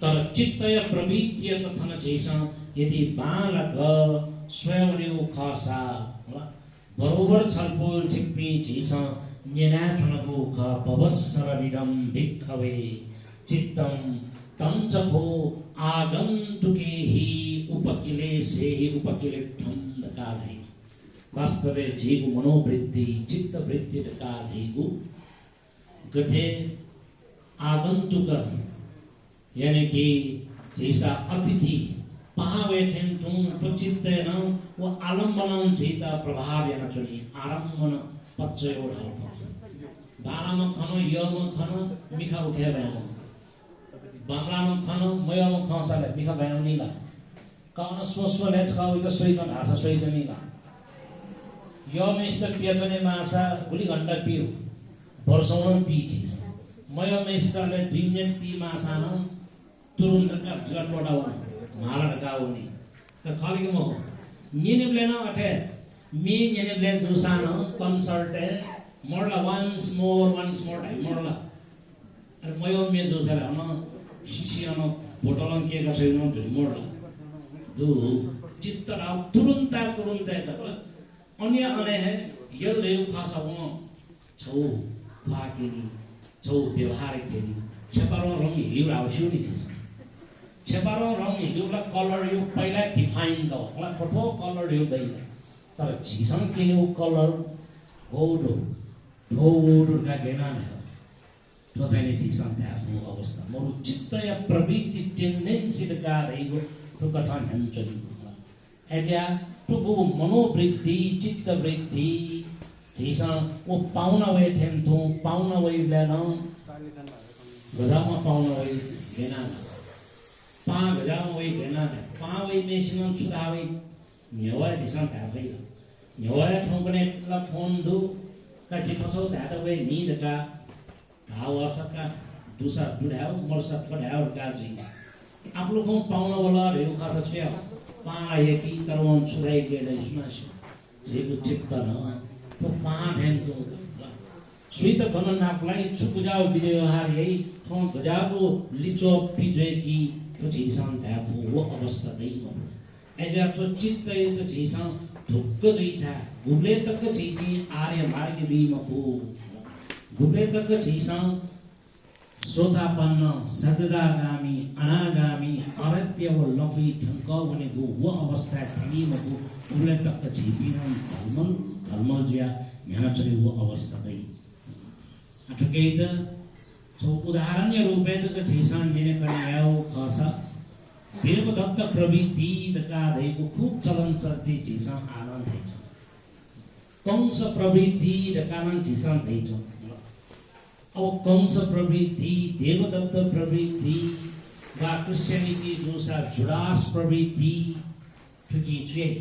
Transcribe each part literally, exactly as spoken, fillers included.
तर चित्तया प्रवृत्तियात थन झीसं यदि बांलाक स्वये वनेगु खःसा, होला, बरोबर छलपोल छिकपिं झीसं न्यनाच्वनागु खः, भवत्सरमिदं भिक्खवे चित्तं तञ्चखो आगन्तुकेहि उपक्लेशेहि उपक्लिट्ठं धकाः धाइ। वास्तवय् झीगु मनोवृत्ति, चित्तवृत्ति धकाः धइगु गथे आगन्तुक, यानि कि झीसा अतिथि पाहां वये थें तुं थ्व चित्तय् नं व आलम्बनं झीत प्रभाव यानाच्वनी। आलम्बन पच्चयो धाःगु। बांलाम्ह खन, यःम्ह खन, मिखा उखे बाय् वनी। बांलाम्ह खन, मयःम्ह खंसा ला मिखा बाय् वनी ला? का अन स्व स्व ले छकः वइत स्वइकं धाःसा स्वइजनी ला? यःम्हय्‌सित पियाच्वने माःसा गुलि घण्टा पिउ, वर्षौं नं पी झीसं। मयःम्हय्‌सित ले दुई मिनेट पी माःसा नं तुरुन्त का जुला त्वःता वनी, म्हाला धकाः वनी। त खः कि मखु? न्यनेबलय् नं अथे, म्ये न्यनेबलय् जूसां नं consult-य् मरु ला, once more, once more धाइ मरु ला। अरे मयः म्ये जूसा ला अन सिसि अन बोतलं केका छ्वइ नं धुइ मरु ला। दु, चित्त धाउ तुरुन्ता तुरुन्ता का। अन या अन हे यल धइगु खःसा वं छौ ख्वाः क्यनी, छौ व्यवहार क्यनी। छेपारं रंग हिउ धाउ स्यू नि झीसं। छेपारं रंग हिउ ला colour-या पहिला define दु। ला थ्व थ्व colour हिउ दइ ला। तर झीसं क्यनीगु colour गौ दु, थ्व गौ दु धकाः गय् याना धायेगु? थ्व चाहिँ नि झीसं धाये फुगु अवस्था मरु। चित्तया प्रवृत्ति, tendency धकाः धइगु थुकथं न्ह्यःने च्वनीगु खः। अय्‌जुया थुगु मनोवृत्ति, चित्तवृत्ति झीसं व पाहुना वये थें तुं, पाहुना वइबलय् नं गज्याःम्ह पाहुना वइ गय् याना धायेगु? पाहां गज्याःम्ह वइ गय् याना धायेगु? पाहां वइम्हय्‌सिनं छु धाः वइ? न्ह्यवः झीसं धाये फइ ला? न्ह्यवः थौंकन्हय् ला phone दु, का झी थ्व छौ धायेत वये नि धकाः धाः वःसा का दुसा दु धायेगु, मरुसा थ्व धायेगु धकाः जुइ। आपालं पाहुना वल धइगु खःसा छु यायेगु? पाहां यंकी, तर वं छु धाइ गय् याइ सुनां स्यू? झीगु चित्त नं थ्व पाहां थें तुं का। सुइत गन नापलाइ, छु गज्याःगु विधि व्यवहार याइ, थौं गज्याःगु लिच्वः पिज्वय्‌की, थ्व झीसं धाये फुगु व अवस्था दइ मखु। अय्‌जुया थ्व चित्तयात झीसं धुक्क जुइ थाय्। गुबलय् तक झीपिं आर्य मार्गी जुइ मखु, गुबलय् तक झीसं सोतापन्न, सकृदागामी, अनागामी, अरहत्या व लँपुइ थ्यंक वनेगु व अवस्थाय् थ्यनी मखु, गुबलय् तक झीपिं नं ढलमल ढलमल जुयाः न्ह्यानाच्वनेगु अवस्था दइ। अथेकैत छगू उदाहरणया रूपय् जक झीसं न्यने कने यायेगु खःसा, देवदत्त प्रवृत्ति धकाः धइगु खुब चलन चल्ती झीसं आः नं धयाच्वं। कंस प्रवृत्ति धकाः नं झीसं धयाच्वं। अब कंस प्रवृत्ति, देवदत्त प्रवृत्ति, वा Christianity जूसा जुडास प्रवृत्ति, थुकिं छु याइ?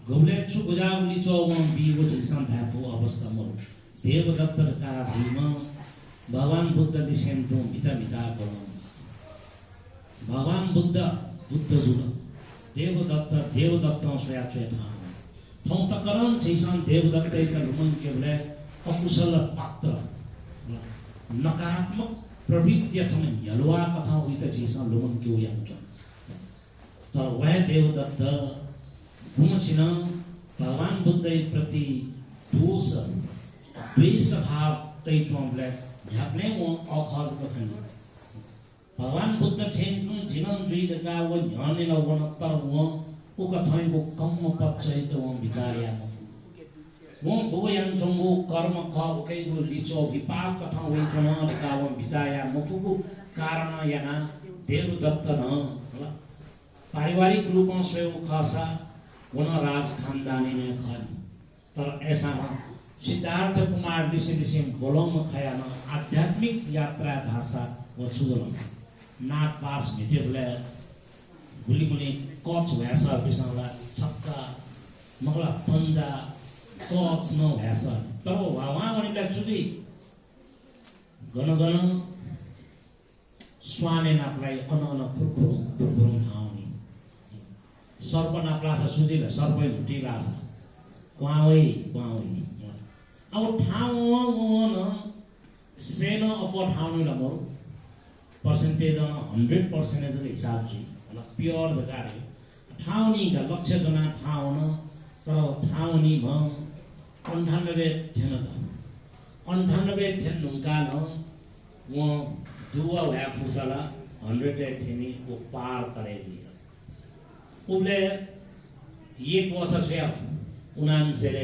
गुबलय् छु गज्याःगु लिच्वः वं बी व झीसं धाये फुगु अवस्था मरु। देवदत्त धकाः धइम्ह भगवान बुद्ध लिसें तुं म्हिता म्हिता कलम। भगवान बुद्ध, बुद्ध जुल। देवदत्त, देवदत्तं स्वयाच्वये थाहां वल। थौं तक नं झीसं देवदत्तयात लुमंकेबलय् अकुशल पात्र, नकारात्मक प्रवृत्तिया छम्ह न्ह्यलुवा कथं वइत झीसं लुमंकेगु यानाच्वन। तर व हे देवदत्त गुम्हसिनं भगवान बुद्धया प्रति दोष, द्वेष भाव तयाच्वंबलय् न्ह्याबलें वं अःखः जक खनी। भगवान बुद्ध थें तुं जि नं जुइ धकाः व न्ह्यःने ला वन, तर वं उकथंयागु कम्म पक्षयात वं बिचाः याये मफु। वं गुगु यानाच्वंगु कर्म खः, उकियागु लिच्वः विपाक कथं वइच्वन धकाः वं बिचाः याये मफुगु कारणं यानाः देवदत्त नं, पारिवारिक रूपं स्वयेगु खःसा व नं राज खानदानया हे खः नि। तर अय्‌सां नं सिद्धार्थ कुमार लिसे लिसें ब्वलंम्ह खयाः नं आध्यात्मिक यात्रा धाःसा व छु जुल? नागपास म्हितेबलय् गुलिमुनि कच ह्वाय्‌सःपिसं ला छक्का, मखु ला पन्जा, कच नं ह्वाय्‌सः। तर व ह्वाहां वनीबलय् छु जुइ? गन गन स्वानय् नापलाइ, अन अन खुरुखुरुं खुरुखुरुं थाहां वनी। सर्प नापलाःसा छु जुइ ला? सर्पया म्हुतुइ लाःसा क्वां वइ, क्वां वइ। अब थाहां वं वं नं सय् नं अप्वः थाहां वनी ला मरु? पर्सेन्टेज हन्ड्रेड पर्सेन्ट जक हिसाब जुइ, प्योर धकाः रे। थाहा वनी का, लक्ष्य कनाः थाहा वन, तर थाहा वनी भं अन्ठानब्बे थ्यन त। अन्ठानब्बे थ्यन धुंकाः नं वं दुवा ह्वाये फुसा ला हन्ड्रेड थ्यनी, व पार तरे जुइ। उबलय् एक वर्ष स्वया, उनान्सय्